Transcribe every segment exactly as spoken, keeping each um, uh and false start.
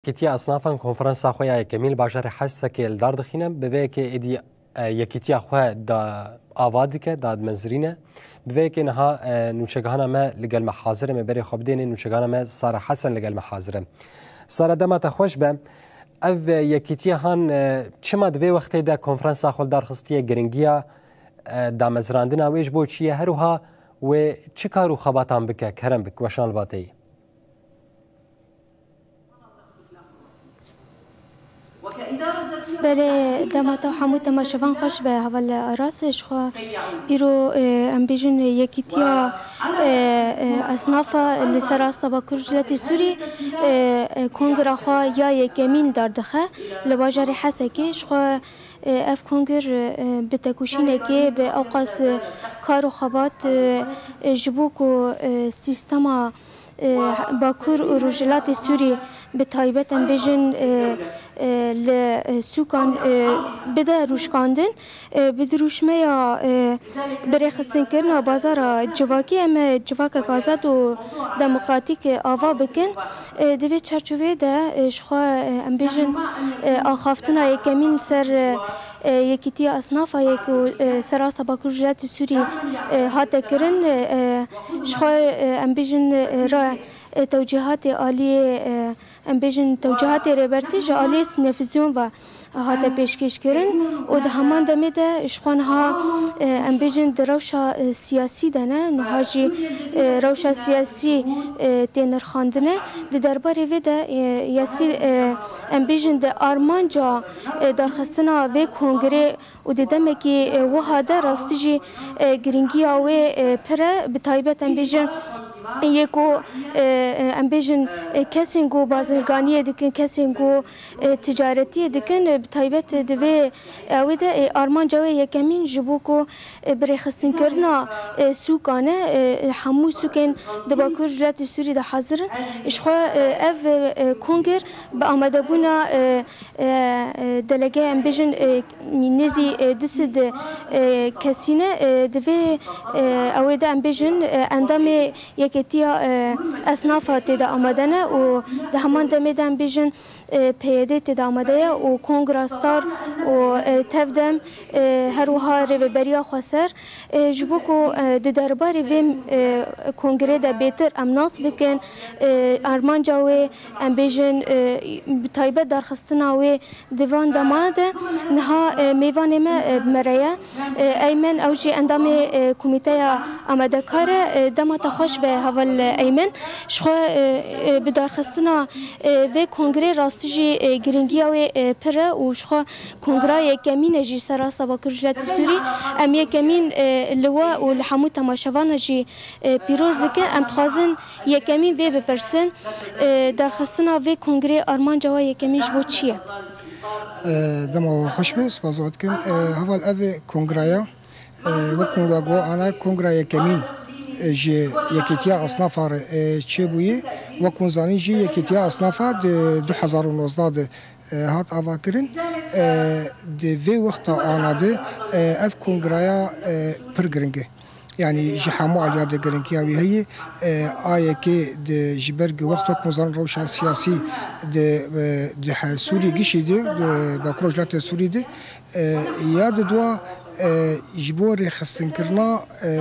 Yekîtiya Esnafan konferansa xwe ya yekemîn li bajarê Hesekê li dar dixîne, bi vê yekê êdî, e, yekîtiya xwe da ava dike, dadmezirîne. Bi vê yekê niha, e, nûçegihana me li gel me hazir e, me berê xwe bidêne, nûçegihana me Sara Hesen li gel me hazir e. Sara, dema te xweş be. Ev, e, yekîtiya han, e, çima di vê wextê de konferansa xwe li dar xistiye, giringiya, e, damezirandina wê ji bo çi ye, her wiha wê çi kar û xebatan bike, kerem bik, weşan li ba te yî. Belê, dema te hemû temaşevan xweş be, heval Aras, ji xwe îro, e, em bêjin yekîtiya, e, e, esnafa li ser asta Bakur Rojhilatê Sûrî, e, e, kongra xwe ya yekemîn dar dixe li bajarê Hesekê. Ji xwe, e, ev kongir, e, bi tekoşînekê, bi ewqas, e, kar û xebat, e, e, ji bo ku, e, sîstema e, Bakur û Rojhilatê Sûrî bi taybet em bêjin, e, e, li, e, sûkan, e, bide rûşkandin. E, bi dirûşmeya, e, birêxistinkirina bazara civakî em ê civakek azad û demokratîk, e, ava bikin. E, di vê çarçoveyê de, e, ji xwe, e, em bêjin, e, axaftina yekemîn li ser, e, e, Yekîtiya Esnafa yê ku, e, ser asta Bakur Rojhilatê Sûrî, e, hate kirin, e, e, ji xwe, e, em bêjin, e, ra, e, tewcîhatê aliyê, e, em bêjin tewcîhatê rêbertî ji aliyê sînefizyon ve hate pêşkêş kirin û di heman demê de ji xwe niha, e, em bêjin di rewşa, e, siyasî de ne, niha jî, e, rewşa siyasî, e, tê nirxandine. Di derbarê vê de, e, yasî, e, em bêjin di armanca, e, darxistina vê kongrê û di demekî, e, wiha de rastî jî, e, giringiya wê, e, pir e, bi taybet em bêjin yê ku, e, e, em bêjin, e, kesên ku bazirganiyê dikin, kesên ku, e, ticaretiyê dikin, e, bi taybet di vê, e, wê de, e, armanca wê yekemîn ji bo ku, e, birêxistinkirina, e, sûkan e, e, hemû sûkên di Bakur Rojhilatê Sûrî de hazir in. Ji xwe, e, ev, e, kongir bi amadebûna, e, e, e, delege em bêjin, e, nêzî, e, du sed, e, kesî ne, e, di vê, e, ewê de em bêjin, e, endamê Yekêtiya, e, Esnafa tê de amade ne û di heman demê de em bêjin, e, P Y D tê de amade ye û Kongra Star û, e, Tevdem, e, her wiha Rêveberiya Xweser, e, ji bo ku, e, di derbarê vê, e, kongrê de bêtir em nas bikin, e, armanca wê, em bêjin, e, bi taybet darxistina wê di van dema de niha, e, mêvanê me, e, bi me re ye. E, Eymen, ew jî endamê, e, komîteya amadekar e. E, dema te xweş be, heval Eymen. Ji xwe, e, e, bi darxistina, e, vê kongrê rastî jî, e, giringiya wê, e, pir e û ji xwe kongra yekemîn e jî ser asta Bakur Rojhilatê Sûrî. Em yekemîn, e, li we û li hemû temaşevana jî, e, pîroz dikin. Em dixwazin yekemîn vê bipirsin, e, darxistina vê kongrê armanca we yekemîn ji bo çi ye? E, dema we xweş be, spas we dikim. E, heval, ev kongraya, e, wek hûn ve got, ana kongra yekemîn, e, ji Yekîtiya Esnafa re, e, çêbûye. Wek hûn zanîn jî Yekîtiya Esnafa di du hezar û nozdeh de, e, hat avakirin. E, di vê wexta ana de, e, ev kongraya, e, pir giring e. Yanî ji hemû aliya de giringiya wî heye. E, a yekê di ji ber ku wexta ku zan rewşa siyasî di, e, di he-, Sûriyê gişî de, di Bakur Rojhilatê Sûrî de, e, ya di dua, e, ji bo rêxistinkirina, e,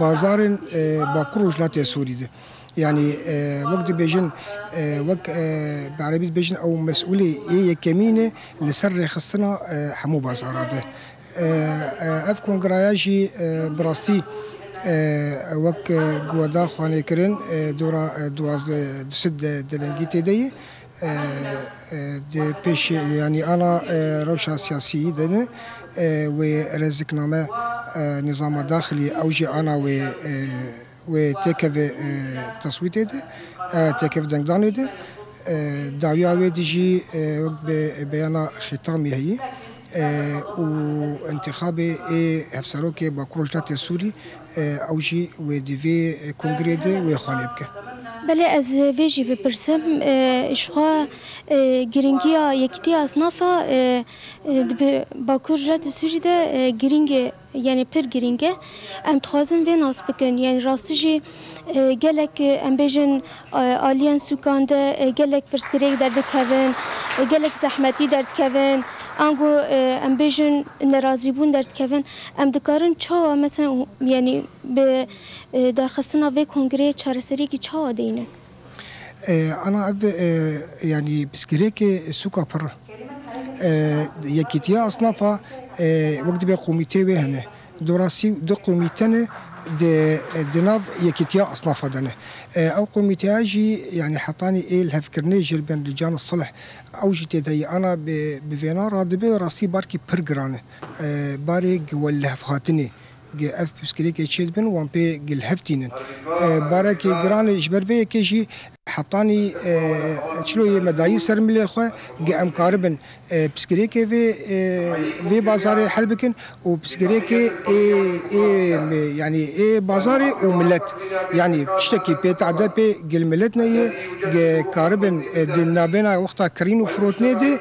bazarên, e, Bakur Rojhilatê Sûrî de. Yanî, e, wek dibêjin, e, wek, e, bi erebî dibêjin, ew mesûlê ê yekemîn e li ser rêxistina, e, hemû bazara de. E, e, ev kongraya jî, e, bi rastî, e, wek, e, guhedar xwanê kirin, e, dora, e, duwazdeh, du sed de, delengî tê de ye. E, e, di pêş, yanî ana, e, rewşa siyasî de ne, e, wê rêzikname, e, nizama daxilî, ew jî ana wê, e, wê têkeve, e, teswîtê de, e, têkeve dengdanê de. E, dawiya wê de jî, e, wek bi beyana xîtamî heyî, e, û întixabê ê hevserokê Bakur Rojhilatê Sûrî, e, ew jî wê di vê, e, kongrê de wê xwanê bike. Belê, ez vê jî bipirsim. E, ji xwe, e, giringiya Yekîtiya Esnafa, e, e, di bi-, Bakur Rojhilatê Sûrî de, e, giring e. Yanî pir girîng e. Em dixwazin vê nas bikin. Yanî rastî jî, e, gelek, e, em bêjin, e, aliyên sûkan de, e, gelek pirsgirêk derdikevin, e, gelek zehmetî derdikevin, ango, e, em bêjin nerazîbûn derdikevin. Em dikarin çawa, mesela, yanî bi, e, derxistina vê kongreyê çareseriyekî çawa deynin? E, ana ev, e, yanî pirsgirêkê sûka pir e. E, yekîtiya esnafa, e, wek dibe komîtê wê hene. Dorasî du komîte ne di, di nav yekîtiya esnafa de ne. E, ew komîteya jî, yanî hetanî ê lihevkirinê jê li bin li Can Silh, ew jî tê de ye. Ana bi, bi vêna radibe rastî barkî pir giran e. E, barê gi we lihevhatinê, gi ev pirsgirêkê çêdibin, wan pê gi li hev tînin. E, barekê giran e, ji ber vê yekê jî hetanî, e, çilo yê me dayî ser milê xwe, gi em karibin, e, pirsgirêkê vê, e, vê bazarê hel bikin û pirsgirêkê ê, ê, me, yanî ê bazarê û milet. Yanî tiştekî pê tade pê gil milet neyê, gi karibin, e, di nabêna wexta kirîn û firotnê de,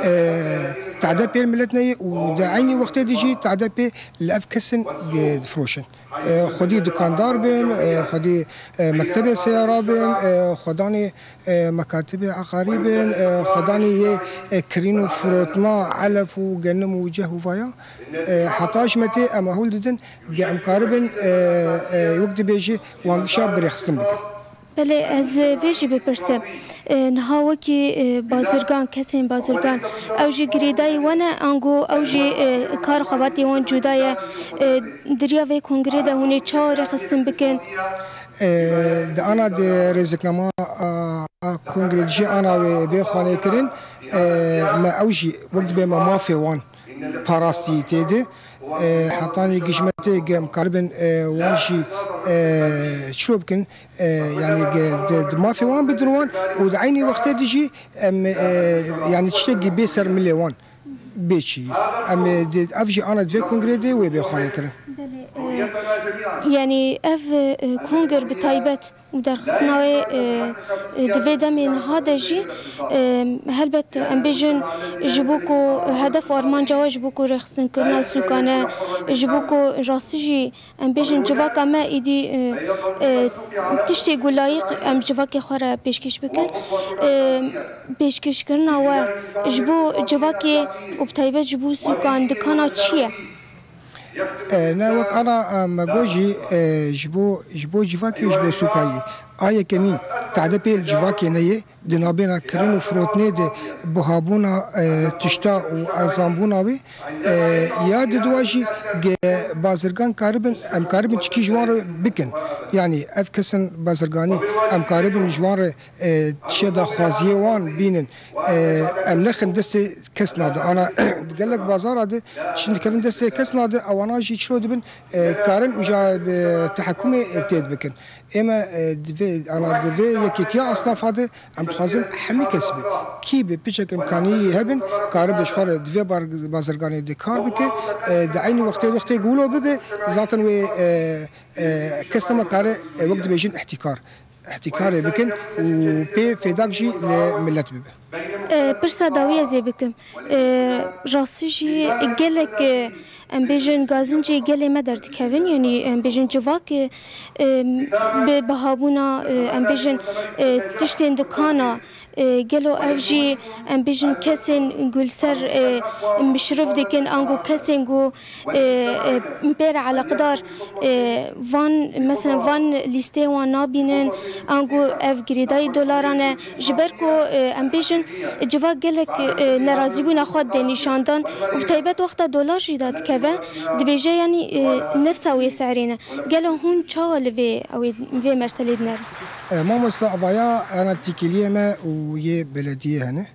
e, tade pê milet neyê û di eynî wextê de jî tade pê li ev kesin, e, difroşin. E, xwedî dukandar bin, e, xwedî, e, mektebê seyara bin, e, xwedanê, e, mekatibê eqarî bin, e, xwedanê yê, e, kirîn û firotna elef û genim û ceh û vaya. E, heta ji me tê em hûl didin, ge em karibin, e, e, wek dibêje, wan gişa birêxistin bikin. Belê, ez vê jî bipirsim. E, niha wekî, e, bazirgan, kesên bazirgan, ew jî girêdayî we ne, ango ew jî, e, kar xebatê wan cuda ye. E, di riya vê kongrê de hûn ê çawa rêxistin bikin? E, di ana di rêziknama a, a kongrê dijî ana wê bê xanê kirin, e, me ew jî wek dibe me mafê wan parastî tê de. E, hetanî gijmetê ge em karibin, e, wan jî, e, çilo bikin, e, yanî ge di, di mafê wan bidin wan û di eynî wextê de jî em, e, yanî tiştekî bê ser milê wan bê çî. Em, e, di, ev jî ana di vê kongrê de wê bê xanê kirin. Belê, e, yanî ev, e, konger bi taybet û derxistina wê, e, e, di vê demê niha de jî, e, helbet em bêjin ji bo ku hedef û armanca we ji bo ku rêxistinkirina sûkan e, ji bo ku rastî jî em bêjin civaka me êdî, e, e, tiştê ku layîq em civakê xwe re pêşkêş bikin. E, pêşkêşkirina we ji bo civakê û bi taybet ji bo sûkan dikana çi ye? E, ne, wek ana, e, me got jî, e, ji bo, ji bo civakê, ji bo sûkayî. A yekemîn, tade pê li civakê neyê, di nabêna kirin û firotnê de buhabûna, e, tişta û erzanbûna wê, e, ya di dua jî ge bazirgan karibin, em karibin çikî ji wan re bikin. Yanî ev kesin bazirganî, em karibin ji wan re e, tişê daxwaziyê wan bînin. E, em nexin destê kes nade. Ana di gelek bazara de çin dikevin destê kes nade, ewana jî çilo dibin, e, karin uca bi tehekumê, e, têd bikin. Ême, e, di vê, ana di vê yekîtiya esnafa de em dixwazin hemî kes bi. Kî bi piçek imkaniyê hebin, karibe ji xwe re di vê bar-, bazirganê de kar bike, e, di eynî wextê wextê gulo bibe, zaten wê, e, e, kes nema kare, e, wek dibêjin ihtîkar. Ehtîkarê bikin û pê fêdak jî li milet bibe. E, pirsa dawî ez ê bikim. E, rastî jî gelek, e, em bêjin gazincê gelê me derdikevin, yanî em bêjin civak, e, e, bi bihabûna, e, em bêjin, e, tiştên dikana, e, gelo ev jî em bêjin kesên ku li ser, e, mişriv dikin, ango kesên ku e, e, pê re eleqedar, e, van, mesela van lîsteyê wan nabînin, ango ev girêdayî dolaran e, ji ber ku, e, em bêjin civak gelek, e, nerazîbûna xwe dide nîşandan û bi taybet wexta dolar jî dadikeve, dibêje yanî, e, nefsa wê serê ne. Gelo hûn çawa li vê, ew ê, vê merselê dinerin? E, mamosta, evaya ana têkiliyê me û yê belediyê hene,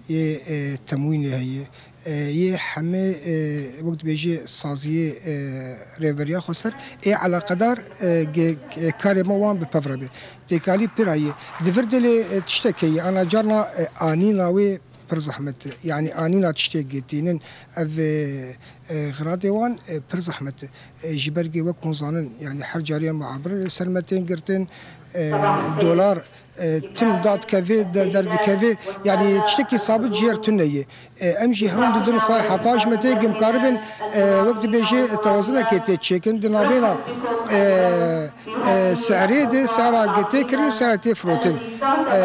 yê, e, temwînê heye. E, yê hemê, e, wek dibêjê saziyê, e, rêveberiya xweser, ê eleqedar, e, ge-, e, karê me wan bi pev re be. Têkalî pira ye. Di vir dilê, e, tiştek heye. Ana carna, e, anîna wê Pir zehmet e. Yanî anîna tiştê girtînin ev, e, e, xiradê wan, e, pir zehmet e. E, ji ber ku wek hûn zanin, yanî her carî em abir li ser me tên girtin, e, dolar, e, tim dadikeve, de-, derdikeve, yanî tiştekî sabit ji yer tune ye. E, em jî hewn didin xwe heta ji me tê ku em karibin, e, wek dibêje, e, tewazinekê tê çêkin di navbêna, e, e, serê de, sera tê kirin û sera tê firotin. E,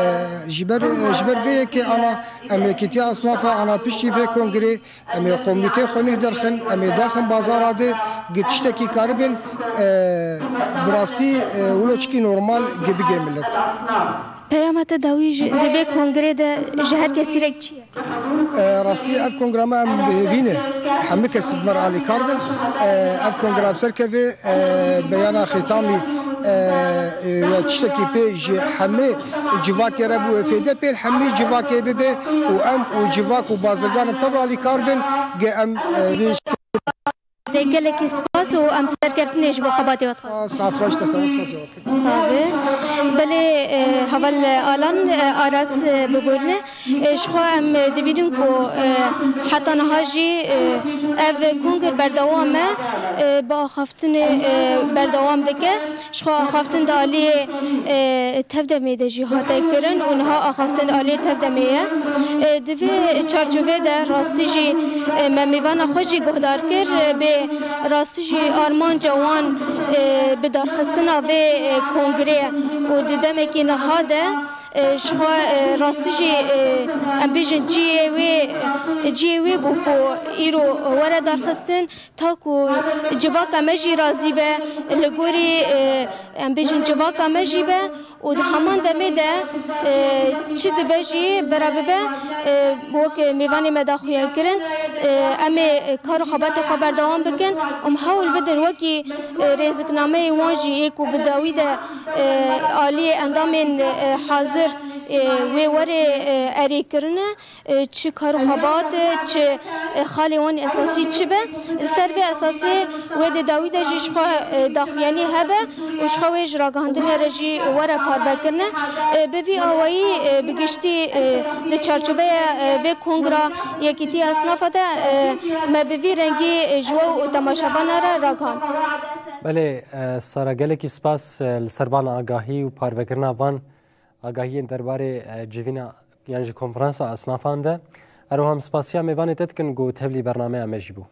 ji ber, e, ji ber vê yekê ana em yekîtiya esnafa ana piştî vê kongrê, em ê komîtê xwe neh derxin, em ê daxin bazara de, ku tiştekî karibin, e, bi rastî, e, wilo çikî normal ku bigê milet. Peyama te dawî ji, di vê kongrê de ji her kesî re çi ye? E, rastî ev kongra me em bi hêvî ne. Hemî kes bi me re alîkar bin. E, ev kongra bi ser keve, e, beyana xêtamî, e, e, ya tiştekî pê ji hemî civakê re bû fêde pê li hemî civakê bibe û em û civak û bazirgan em tev re alîkar bin, ge em, e, vê Lê gelekî spas û em serkeftinê ji bo xebatê we dixwazin. Saet xweş, te spas, spas ya we dikim. Sabe. Belê, e, heval Alan, e, Aras, e, bibûrine. E, ji xwe em, e, dibînin ku, e, heta niha jî, e, ev kongir berdewam e, e, bi axaftinê, e, berdewam dike. Ji xwe axaftin di aliyê, e, tevdemê de jî hate kirin û niha axaftin di aliyê tevdemê ye. E, di vê çarçovê de rastî jî, e, me mêvana xwe jî guhdar kir, e, bê rastî jî armanca wan, e, bi darxistina vê, e, kongrê û di demekî niha de, e, ji xwe, e, rastî jî, e, em bêjin cihê wê, cihê wê bû ku îro were darxistin, ta ku civaka me jî razî be, li gorî, e, em bêjin civaka me jî be û di heman demê de, e, çi dibe jî bera bibe, e, wek mêvanê me daxuyankirin, e, em ê kar û xebatê xwe berdewam bikin. Em hewl bidin wekî, e, rêziknameyê wan jî yê ku bi dawî de, e, aliyê endamên, e, hazir, e, wê were, e, erê kirine. E, çi kar û xebat, e, çi, e, xalê wan esasî çi be. Li ser vê esasê wê di dawî de jî ji xwe, e, daxuyanî hebe û ji xwe wê ji ragihandinê re jî were parvekirine. E, bi vî awayî, e, bi giştî, e, di çarçoveya, e, vê kongra Yekîtiya Esnafa de, e, me bi vî rengî, e, ji we û temaşevana re ragihand. Belê, e, Sara, gelekî spas, e, li ser van agahî û parvekirina van agahiyên derbarê, e, civîna yan jî konferansa esnafan de. Her wiha em spasiya mêvanê te dikin ku tevlî bernameya me jî bû.